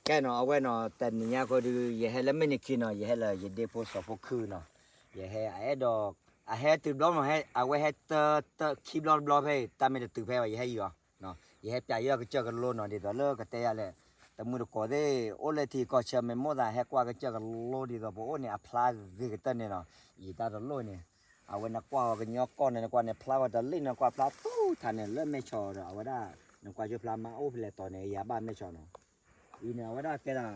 ကဲနီၤ အဝဲနီၤ တနံၤညါဃီဒုး ယဟဲလၢမ့ၢ်နခံနီၤ ယဟဲလၢယဒ့ဖိစီၤဖိခုနီၤ, ယဟဲအအဲၣ်ဒိး အဟဲတုၤဘျီနီၤ အဝဲဟဲတၢ တၢခံဘျီတဘျီဖဲအံၤ တၢ်မ့ၢ်တတုၤဖဲဘၣ် ယဟဲယံၤအီၤ, ယဟဲပျးယဲၢ်ကစၢၢ်ကလိနီၤ ဒ်သိးလၢကတဲယၤလဲၣ်, တမုၢ်တကိးသ့ၣ် အိၣ်လၢထံကီၢ်ဆၢ မ့ၢ်မိၣ်သးဟဲကွၢ်ကစၢၢ်ကလိဒ်သိးပအိၣ်န့ၣ် အဖျါဂ့ၤကတၢၢ်န့ၣ်နီၤ, ယတၢ်တလိၣ်န့ၣ်, အဝဲနကွၢ်အီၤကညီကီၢ်န့ၣ် နကွၢ်န့ၣ် ဖျါဝဲတလ့ၣ် နကွၢ်ဖျါသူထးန့ၣ် လၢမဲၢ်ဆီးဒီး အဝဲဒၣ် နကွၢ်ကၠိဖျါမးအိၣ်ဖဲလဲၣ်တီၤန့ၣ် ယၤဘၣ်မဲၢ်ဆီးနီၤ အံၤန့ၣ် အဝဲဒၣ်ကဲဒၣ်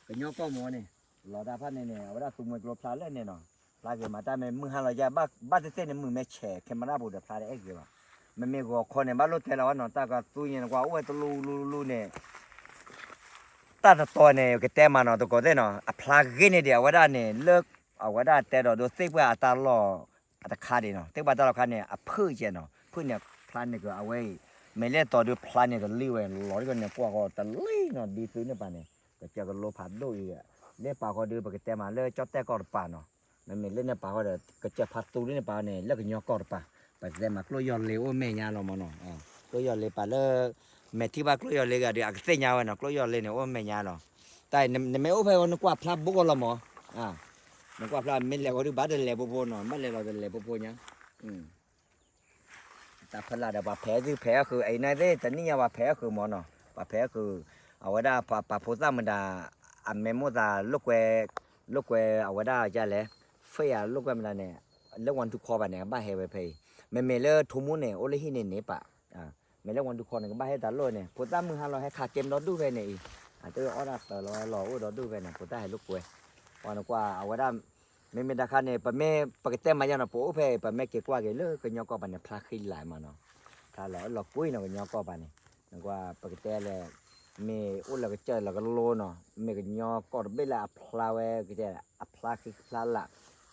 ကညီကီၢ်မ့ၢ်န့ၣ် လီၤတၢ်ဖၣ်န့ၣ်န့ၣ် အဝဲဒၣ်သူမှဲကျိဖျါလၢန့ၣ်နီၤ, ဖျါဂ့ၤမးတၢ်မ့ၢ်မုၢ်ဟါလီၤယါ ဘၣ်တသ့ၣ်န့ၣ် မုၢ်မ့ၢ်ဆဲး camera ပူၤဒီးဖျါတအဲၣ်ဂ့ၤဘၣ်, မ့မ့ၢ်ဂီၤခီန့ၣ် ဘၣ်လိၣ်တဲလီၤဝဲနီၤ တၢ်ကသူညါနကွၢ်အိၣ်ဝဲတလူလူလူန့ၣ် တၢ်တတီၤန့ၣ် ကတဲမးနီၤ တကိးသ့ၣ်နီၤ အဖျါဂ့ၤန့ၣ်ဒံး အဝဲဒၣ်န့ၣ် လၢ အဝဲဒၣ်တဲဒီးဒိသ့ၣ်ပှၢ်အတၢ်လီၢ် အတခါဒံးနီၤ သ့ၣ်ပှၢ်တၢ်လီၢ်ခါန့ၣ် အဖုၣ်ကဲနီၤ ဖုၣ်န့ၣ်ဖျါန့ၣ်က့ၤ အဝဲအံၤ မ့ၢ်လဲၣ်တီၤဒုးဖျါန့ၣ်တလံဝဲ လီၤဒ်ကီန့ၣ် ကွၢ်ဃီတလံနီၤ ဒ်သုန့ၣ်ပၤန့ၣ် ကစၢၢ်ကလိဖးဒိၣ်အံၤ လၢပာ်ဃီဒုး ပကတဲမးလၢကၠီၣ်တဲၣ်ကီၢ်တပၤနီၤ, မ့မ့ၢ်လၢန့ၣ်ပာ်ဃီဒီး ကစၢၢ်ဖးသူလၢန့ၣ်ပာ်န့ၣ် လၢကညီကီၢ်တပၤ, ပတဲမးကျိယီၤလ့အိၣ်မဲာ်ညါလီၤမးနီၤ, ကျိယီၤလ့ပာ်လၢ မဲာ်ထံၣ်ဘၣ်ကျိယီၤလ့ဂၤဒီး အကသ့ၣ်ညါဝဲနီၤ ကျိယီၤလ့န့ၣ် အိၣ်မဲာ်ညါလီၤ, တၢ်နမ့ၢ်အိၣ်ဖဲနကွၢ်ဖျါဘိကီၢ်လီၤမး, နကွၢ်ဖျါမ့ၢ်လဲၤဃီဒုး ဘၣ်တလဲၤဖိဖိနီၤ ဘၣ်လဲၤလီၤတလဲၤဖိဖိညါ တၢ်ဖီလာ်ဒီး ပှၤဖဲးသုဖဲးအဃုာ် အံၤန့ၣ်သ့ၣ် တနံၣ်ညါပှၤဖဲးအဃုာ်မးနီၤ ပှၤဖဲးအဃုာ် အဝဲဒၣ်ပှၤဖိသၣ်မတၤ အမ့ၢ်မိၣ်သးလိာ်ကွဲ လိာ်ကွဲအဝဲဒၣ်ကလဲၣ် ဖဲးယၤလိာ်ကွဲမတၤန့ၣ် လၢဝါတူခီဘၣ်န့ၣ် ကဘၣ်ဟဲဝဲဖဲအံၤ မ့မ့ၢ်လၢထိမိၣ်န့ၣ် အိၣ်လၢဟံၣ်န့ၣ်န့ၣ်ပာ် မ့ၢ်လၢဝါတူခီန့ၣ် ကဘၣ်ဟဲတၢ်လိၣ်န့ၣ် ဖိသၣ်မုၢ်ဟါလီၤ ဟဲခးကဲမဒီဒူၣ်ဖဲန့ၣ်အံၤ အတအီၣ်ဒၣ်သၢလီၤလီၤအိၣ်ဒီဒူၣ်ဖဲန့ၣ် ဖိသၣ်ဟဲလိာ်ကွဲ ပှၤနကွၢ်အဝဲဒၣ် မ့မ့ၢ်တခါန့ၣ် ပမ့ၢ်ပကတဲမၤယါနီၤ ပအိၣ်ဖဲအံၤ ပမ့ၢ်က့ၤကွၢ်က့ၤလၢကညီကီၢ်ပၤန့ၣ် ဖျါဃံလၤမးနီၤ, ဖျါလီၤလီၤကွံနီၤ ကညီကီၢ်ပၤန့ၣ် နကွၢ်ပကတဲလဲၣ် မ့ၢ်အိၣ်လၢကစၢၢ်လၢကလိနီၤ မ့ၢ်ကညီကီၢ်တဘ့ၣ်လၢအဖျါဝဲ ကတဲ အဖျါဃံဖျါလၤ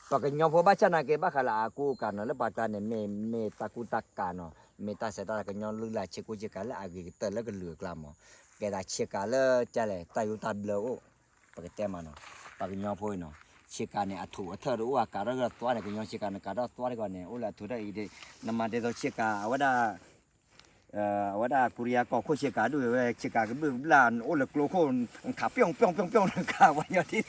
ပှၤကညီဖိဘၣ်ဆၣ်နာ်က့ ဘၣ်ဃးလၢအကူအကၤနီၤ လၢပှၤကျါန့ၣ် မ့ၢ်မ့ၢ်တၢ်ကူတၢ်ကၤနီၤ မ့ၢ်တၢ်ဆဲးတၢ်လၤကညီလုၢ်လၢ်ဆ့ကူဆ့ကၤလၢအဂ့ၤကတၢၢ်လၢကလုာ်အကျါမး, ကဲဒၣ်ဆ့ကၤလၢကလဲၣ် တၢ်ယိတၢ်ဘျၢအိၣ် ပကတဲမးနီၤ, ပှၤကညီဖိအံၤနီၤ, ဆ့ကၤန့ၣ် အထူးအထၢၣ်တအိၣ် အကၤထီၣ်ကဒီးသွါန့ၣ် ကညီဆ့ကၤန့ၣ် ကၤထီၣ်သွါတဂီၤန့ၣ် အိၣ်လၢအထူးထၢၣ်အံၤဒ် နမၤဒ်သိးဆ့ကၤ အဝဲဒၣ် အဝဲဒၣ်ကူရံယါကီၢ်ခိၣ်ဆ့ကၤဒူၣ်ဝဲ ဆ့ကၤကဘုၣ်ကဘျၣ် အိၣ်လၢကျိခိၣ် ခးပျီၣ်ပျီၣ်ပျီၣ်ပျီၣ် ခးပှၤညီဒ်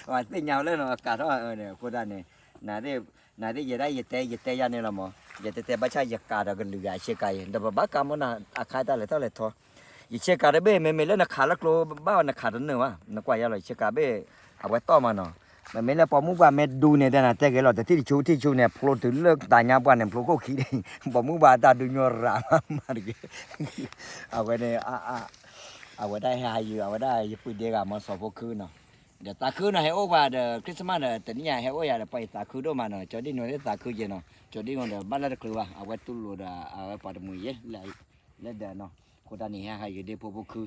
ပှၤသ့ၣ်ညါဝဲလၢနီၤ ကၤထီၣ်န့ၣ် အဃိသတးန့ၣ် နသ့ၣ် နသ့ၣ်ယဲဒၣ်ယတဲ ယတဲယၤန့ၣ်လီၤမး, ယတဲတဲဘၣ်ဆၣ် ယကၤဒီးကလုာ်ဂၤအဆ့ကၤအံၤ ဒီးပဘၣ်ကၤမ့ၢ်နၤအခါတၢ်လဲၤထီၣ်လဲၤထီ ယဆ့ကၤတဘ့ၣ် မ့မ့ၢ်လၢနခးလၢကျိဘၣ်ဝဲ နခးတနုာ်ဘၣ် နကွၢ်ယါလီၤ ယဆ့ကၤဘ့ၣ် အဝဲတီၢ်မးနီၤ, မ့မ့ၢ်လၢပိာ်မုၣ်ပှၢ်မ့ၢ်ဒူန့ၣ် တဲနၤတဲဂ့ၤလီၤ တထံၣ်တဆူထံၣ်ဆူန့ၣ် ဖျိတုၤလၢတၢ်ညါပှၢ်န့ၣ် ဖျိခိၣ်ခံန့ၣ် ပိာ်မုၣ်ပှၢ်တၢ်ဒုးညိရၤမးမးတက့ၢ် အဝဲန့ၣ် အဝဲဒၣ်ဟဲဟးယုာ် အဝဲဒၣ်ယပုၢ်ဒ့ဂၤမ့ၢ်စီၤဖိခုနီၤ, ဒီးသးခုနီၤ ဟဲအိၣ်ပှၤဒီး Christmas ဒီး တနံၣ်ညါဟဲအိၣ်ယၤဒီး ပှၤယသးခုဒိၣ်မးနီၤ, ကၠီဒံၣ်နိသ့ၣ်သးခုယဲနီၤ, ကၠီဒံၣ်နိဒီး ဘၣ်လၢတချုးဘၣ် အဝဲတူၢ်လိာ်ဒီး အဝဲပှၤတမှံၤယဲ လၢဒီးနီၤ, အဃိတၢ်န့ၣ် ဟဲဟးယုာ်ဒ့ဖိဖိခု,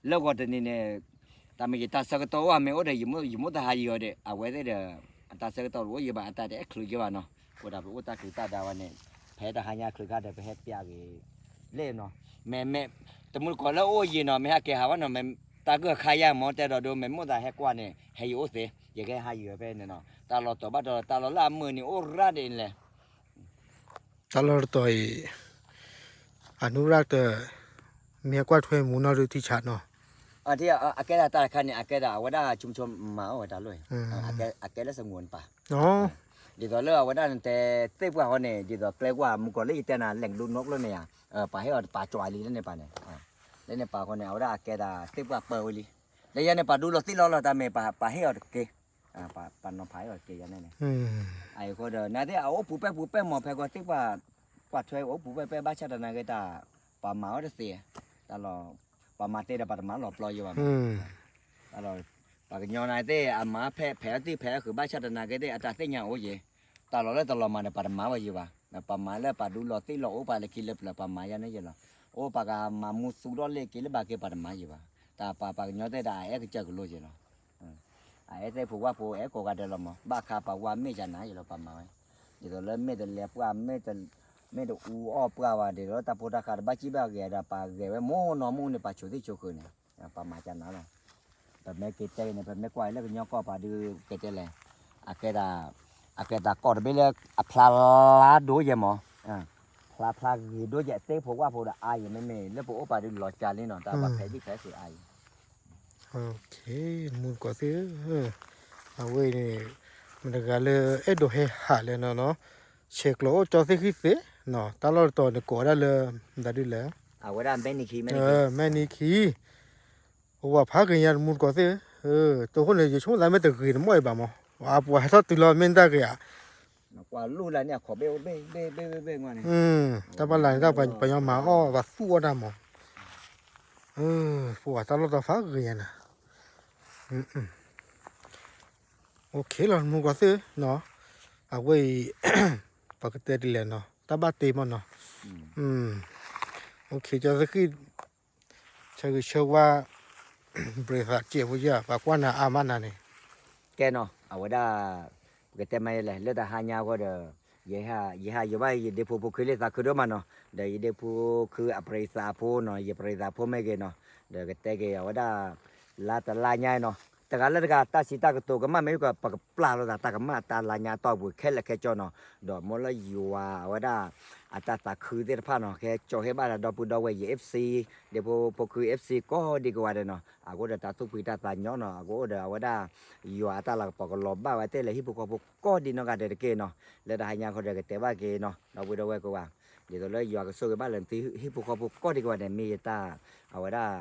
လၢဂီၤတနံၤန့ၣ် တၢ်မ့ၢ်ယတၢ်ဆၢကတီၢ်အိၣ်မ့ၢ်အိၣ်ဒီး ယမိၣ်တဟးယုာ်အီၤဒီး အဝဲသ့ၣ်ဒီး အတၢ်ဆၢကတီၢ်တအိၣ်ယဲဘၣ် အတၢ်တအဲၣ်ချုးယဲဘၣ်နီၤ, အဃိဒၣ်ပအိၣ်တၢ်ချုးတၢ်ဒါဝဲန့ၣ် ဖဲတဟါညါချုးခါဒီး ပဟဲပျးက့ၤ လဲၣ်နီၤ, မ့မ့ၢ် တမုၢ်တကိးလၢအိၣ်ယံၤနီၤ မ့ၢ်ဟဲက့ၤဟးဘၣ်နီၤ မ့ၢ်တၢ်ဂၢၢ်ခါယါမ့ၢ်တဲဒီးဒိ မ့ၢ်မိၣ်သးဟဲကွၢ်န့ၣ် ဟဲယံၤအိၣ်သ့, ယကဟဲဟးယံၤဖဲန့ၣ်နီၤ, တၢ်လီၤတီၤဘၣ်ဒီး တၢ်လီၤလၢအမုာ်န့ၣ် အိၣ်ရၣ်ဒ်န့ၣ်လဲၣ် တၢ်လီၢ်တတီၤအံၤ အနုရၢ်တ မ့ၢ်ကွၢ်ထွဲမူနီၢ်ဒုးထံဆးနီၤ, အကဲဒၣ်တၢ်တခါန့ၣ် အကဲဒၣ်အဝဲဒၣ်ဆိဆိမၤအီၣ်ဝဲတၢ်လီၢ်, အကဲလၢစငိၣ်နပၤ, ဒ်သိးလၢအဝဲဒၣ်နတဲသ့ၣ်ပှၢ်ဃီန့ၣ် ဒ်သိးကျဲကွၢ်မုၢ်ကီၤလၢယတဲနၤ လဲၤဒိနီကျိန့ၣ်ယါ, ပှၤဟ့ၣ်အီၤတပာ်ကၠီလံလၢန့ၣ်ပၤန့ၣ်, လၢန့ၣ်ပၤဃီန့ၣ် အဝဲဒၣ်အကဲဒၣ်သ့ၣ်ပှၢ်ပၢဝဲလံ, လၢယဲန့ၣ် ပှၤဒူလီၤသ့ၣ်လီၤလီၤတၢ်မ့ၢ် ပှၤဟ့ၣ်အီၤတက့ၢ် ပှၤနီၤဖးဟ့ၣ်အီၤတက့ၢ်ယၤန့ၣ်န့ၣ်, အဃိဒီး နသ့ၣ်အအိၣ်ပူၤပဲၢ်ပူၤပဲၢ်မး ဖဲကီသ့ၣ်ပှၢ် ပှၤထွဲအိၣ်ပူၤပဲၢ်ပဲၢ်ဘၣ်ဆၣ်တနာ်က့တၢ် ပှၤမၤအီၤတသ့, တၢ်လီၤ ပှၤမၤသ့ဒီးပှၤတမၤလီၤပျီယံၤဘၣ်မး, တၢ်လီၤ ပှၤကညီနသ့ၣ် အမၤဖဲးဖဲးအသ့ၣ်ဖဲးအဃုာ်ဘၣ်ဆၣ်တနာ်က့သ့ၣ် အတၢ်သ့ၣ်ညါအိၣ်ယံၤ, တၢ်လီၤလၢတလီၤမၤဒီး ပှၤတမၤဘၣ်ယံၤဘၣ်, ပှၤမၤလၢပှၤဒူလီၤသ့ၣ်လီၤအိၣ်ပှၤလၢခံလၢပျၢၤ ပှၤမၤယၤန့ၣ်ယံၤလီၤ, အိၣ်ပှၤကမၤမူသူထီၣ်လ့ၣ်က့ၤလၢဘၣ်က့ၤ ပှၤတမၤယံၤဘၣ်, တၢ်ပှၤကညီသ့ၣ်ဒီး အအဲၣ်ကစၢ်ကလိယံၤလီၤ အအဲၣ်သ့ၣ်ဖိဝၣ်ဖိ အဲၣ်ကိးဂၤဒဲးလီၤမး, ဘၣ်ခါပှၤဝါမ့ၢ်ယၤနၤယံၤလီၤ ပှၤမၤဝဲ, ဒ်သိးလၢမ့ၢ်တလဲၤပှၢ် မ့ၢ်တအူအီၣ်ပှၢ်ဝဲ ဒ်သိးလၢတၢ်ဖိတၢ်ဃးတဘၣ်စံၣ်ဘၣ်ဂ့ၤဒီး ပှၤဂဲၤဝဲမိၢ်နီၢ်မူန့ၣ် ပှၤဆိးသ့ၣ်ဆိးဃုာ်န့ၣ်, ပှၤမၤကနၤလီၤ, ပမ့ၢ်က့ၤတဲန့ၣ် ပမ့ၢ်ကွၢ်လၢကညီကီၢ်ပၤဒုး ကတဲလဲၣ်, အကဲဒၣ် အကဲဒၣ်ကီၢ်တဘ့ၣ်လၢအဖျါလါဒိယဲမး, ဖျါဖျါဂ့ၤဒိယဲ သ့ၣ်ဖိဝၣ်ဖိဒီးအါယံၤ မ့မ့ၢ်လၢပအိၣ်ပာ်ဒုးလီၤကၢ်လံနီၤ တၢ်ပှၤဖဲးဒံၣ်ဖဲးဃုာ်အါယံၤ OK, မူတကိးသ့ၣ်ဧၢ, အဝဲအံၤန့ၣ် မတၤတဂၤလၢအဲၣ်ဒိးဟဲဟးလဲၣ်နီၤနီၤ, ဆဲးကျိးအိၣ်ကၠီသ့ၣ်ဃံသ့ၣ်နီၤ, တၢ်လီၢ်တတီၤန့ၣ်ကိးဝဲဒၣ်လၢ မတၤဒ်လဲၣ်, အဝဲဒၣ်မဲနံၤခံ, မဲနံၤခံ, ပဝဲဖးဂ့ၤညါတမူတကိးသ့ၣ်ဧၢ, တိခိၣ်န့ၣ် ယဆိကမိၣ်သးမ့ၢ်တဂ့ၤတမီၢ်အံၤဘၣ်မး, ပှၤဟဲထီၣ်တုၤလီၤမ့ၢ်တၢ်ဂ့ၤဧါ, တၢ်ပလၢ်န့ၣ် တၢ်ပှၤညီမၤအီၣ် ပှၤသူၣ်အီၣ်တၢ်မး, ပဝဲတၢ်လီၢ်တတီၤဖးဂ့ၤညါန့ၣ်, OK လီၤ မူတကိးသ့ၣ်နီၤ, အဝဲအံၤ ပကတဲဒ်လဲၣ်နီၤ, တၢ်ဘၣ်တ့မးနီၤ, OK ကၠီသ့ၣ်ဃံ ဆၢဂ့ၤဆၢဝါ ပရံသးစဲးဖိယဲၢ် ပှၤကွၢ်နၤအါမးနၤန့ၣ်, ကဲနီၤ အဝဲဒၣ် ပကတဲမးယဲလဲၣ် လၢတဟါညါအဂီၢ်ဒီး ယဟး ယဟးယိၤဘၣ်ယဒ့ဖိဖိခွါလၢသးခုဒိၣ်မးနီၤ, ဒီးယဒ့ဖိခွါအပရံသးဖိနီၤ ယပရံသးဖိမ့ၢ်ဂ့ၤနီၤ, ဒီးကတဲက့ၤအဝဲဒၣ် လါတလါညါနီၤ, တဂၤလၢတဂၤတၢ်စံးတၢ်ကတိၤကမၣ်မ့ၢ်ကီး ပကပျၢ်လိာ်သးတၢ်ကမၣ်တၢ်လါညါအတီၢ်ပူၤခဲလၢာ်ခဲဆ့နီၤ, ဒီးမ်လၢယွၤအဝဲဒၣ် အတၢ်သးခုသ့ၣ်တဖၣ်နီၤ ကဟဲကၠီၤဟ့ၣ်ဘၣ်ဒီးဒီပုၢ်ဒီဝဲၢ်ယ FC ဒ့ဖိဖိခွါ FC ကိးဒံကဝၤဒီးနီၤ, အဃိဒီးတၢ်သူၣ်ဖှံတၢ်သးညီနီၤ, အဃိဒီးအဝဲဒၣ် ယွၤအတၢ်လၤကပီၤကလီၤဘၣ်ဝဲတ့ၢ်လၢဟံၣ်ဖိဃီဖိကိးဒံနီၢ်ဂၤဒဲးတက့ၢ်နီၤ, လၢတဟါညါအဃိဒီးကတဲဘၣ်က့ၤနီၤ ဒီပုၢ်ဒီဝဲၢ်ကိးဂၤ, ဒ်သိးလၢယွၤကဆိၣ်ဂ့ၤဘၣ်လၢသုဟံၣ်ဖိဃီဖိကိးဒံကဝၤန့ၣ် မ့ၢ်ယတၢ် အဝဲဒၣ်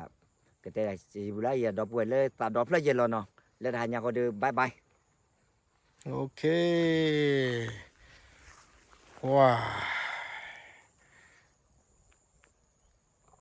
ကတဲယဘျုးလၢယဒီပုၢ်ဝဲၢ်လၢသးဒီဖျၢၣ်ယဲလီၤနီၤ, လၢတဟါညါအဃိဒီး bye bye. OK, ကွၢ်